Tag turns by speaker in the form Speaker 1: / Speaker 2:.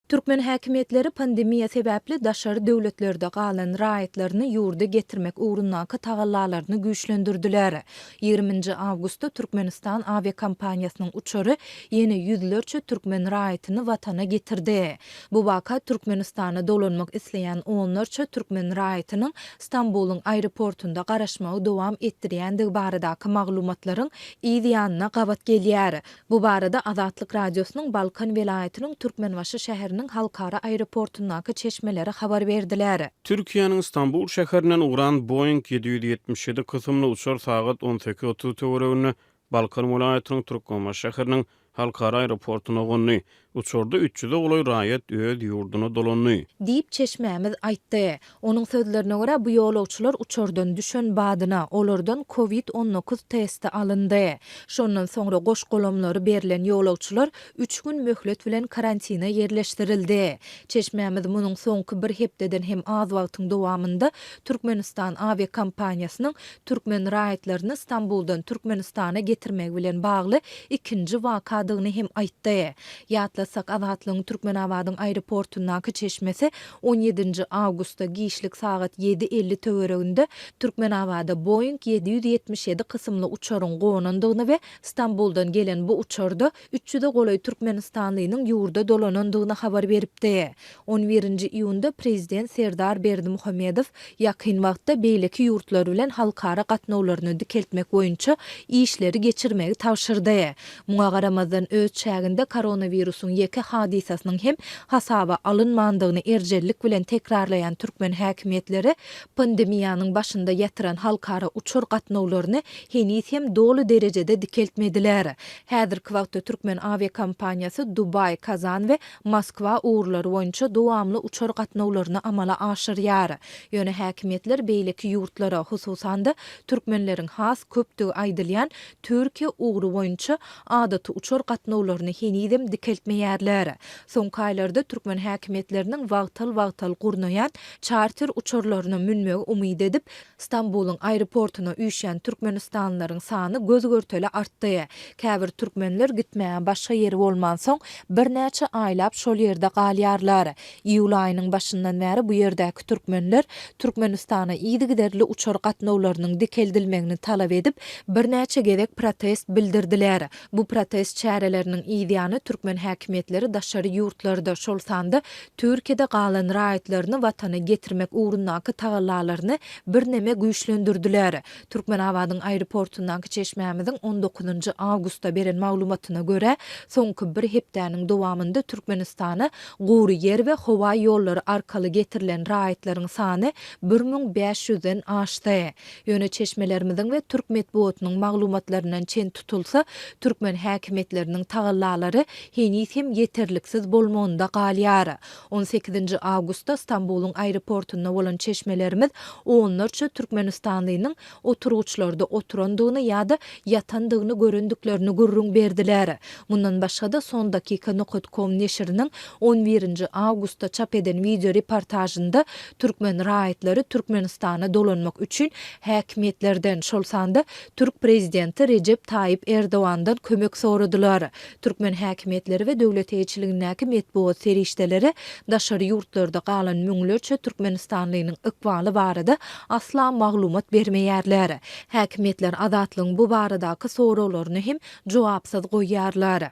Speaker 1: Türkmen häkimiýetleri pandemiýa sebäpli daşary döwletlerde galan raýatlaryny ýurda getirmek ugrundaky tagallalaryny güýçlendirdiler. Ýigriminji awgustda Türkmenistan awiakompaniýasynyň uçary ýene ýüzlerçe türkmen raýatyny watana getirdi. Bu waka Türkmenistana dolanmak isleýän onlarça türkmen raýatynyň Stambulyň aeroportunda garaşmagy dowam etdirýändigi baradaky maglumatlaryň yz ýanyna gabat gelýär. Bu barada Azatlyk Radiosynyň Balkan welaýatynyň Türkmenbaşy şäheriniň halkara aeroportundaky çeşmeleri habar berdiler.
Speaker 2: Türkiýäniň Stambul şäherinden ugran Boeing 777 kysymly uçar sagat 18.30 töwereginde Balkan welaýatynyň Türkmenbaşy şäheriniň halkara aeroportuna gondy. Uçarda üç ýüze golaý raýat öz ýurduna dolandy.
Speaker 1: Diýip, çeşmämiz aýtdy. Onuň sözlerine görä, bu ýolagçylar uçardan düşen badyna, olardan Covid 19 testi alyndy. Şondan soňra goş-golamlary berlen ýolagçylar üç gün möhlet bilen karantine ýerleşdirildi. Çeşmämiz munuň soňky bir hepdeden hem az wagtyň dowamynda Türkmenistan awiakompaniýasynyň türkmen raýatlaryny Stambuldan Türkmenistana getirmegi bilen bagly ikinji wakadygyny hem aýtdy. Ýatlatsak, Azatlygyň Türkmenabadyň aeroportundaky çeşmesi on ýedinji awgustda giçlik sagat ýedi 50 töwereginde Türkmenabada Boeing 777 kysymly uçaryň gonandygyny we Stambuldan gelen bu uçarda üç ýüze golaý türkmenistanlynyň ýurda dolanandygyny habar beripdi. On birinji iýunda prezident Serdar Berdimuhamedow ýakyn wagtda beýleki ýurtlar bilen halkara gatnawlaryny dikeltmek boýunça işleri geçirmegi tabşyrdy. Muňa garamazdan, öz çäginde koronawirusyň ýeke hadysasynyň hem hasaba alynmandygyny erjellik bilen tekrarlaýan türkmen häkimiýetleri pandemiýanyň başynda ýatyran halkara uçar gatnawlaryny heniz hem doly derejede dikeltmediler. Häzirki wagtda türkmen awiakompaniýasy Dubaý, Kazan we Moskwa ugurlary boýunça dowamly uçar gatnawlaryny amala aşyrýar. Ýöne häkimiýetler beýleki ýurtlara, hususan-da, türkmenleriň has köpdügi aýdylýan Türkiýe ugry boýunça adaty uçar gatnawlaryny henizem dikeltmeýärler. Soňky aýlarda türkmen häkimiýetleriniň wagtal-wagtal gurnaýan çarter uçarlaryna münmegi umyt edip, Stambulyň aeroportuna üýşýän türkmenistanlylaryň sany göz-görtele artdy. Käbir türkmenler gitmäge başga ýeri bolmansoň, birnäçe aýlap şol ýerde galýarlar. Iýul aýynyň başyndan bäri bu ýerdäki türkmenler Türkmenistana yzygiderli uçar gatnawlarynyň dikeldilmegini talap edip, birnäçe gezek protest bildirdiler. Bu protest çäreleriniň yzýany türkmen häkimiýetleri daşary ýurtlarda, şol sanda Türkiýede galan raýatlaryny watana getirmek ugrundaky tagallalaryny birneme güýçlendirdiler. Türkmenabadyň aeroportundaky çeşmämiziň on dokuzynjy awgustda beren maglumatyna görä, soňky bir hepdäniň dowamynda Türkmenistana gury ýer we howa ýollary arkaly getirilen raýatlaryň sany 1500 ýüzden aşdy. Ýöne çeşmelerimiziň we türk metbugatynyň maglumatlaryndan çen tutulsa, türkmen häkimiýetleriniň tagallalary heniz hem ýeterliksiz bolmagynda galýar. On sekizinji awgustda Stambulyň aeroportunda bolan çeşmelerimiz onlarça türkmenistanlynyň oturgyçlarda oturandygyny ýa-da ýatandygyny görendiklerini gürrüň berdiler. Mundan başga-da, Sondakika nokat kom neşiriniň on birinji awgustda çap eden wideoreportažynda türkmen raýatlary Türkmenistana dolanmak üçin häkimiýetlerden, şol sanda türk prezidenti Rejep Taýyp Erdogandan kömek soradylar. Türkmen häkimiýetleri we döwlet eýeçiligindäki metbugat serişdeleri daşary ýurtlarda galan müňlerçe türkmenistanlynyň ykbaly barada asla maglumat bermeýärler. Häkimiýetler Azatlygyň bu baradaky soraglaryny hem jogapsyz goýýarlar.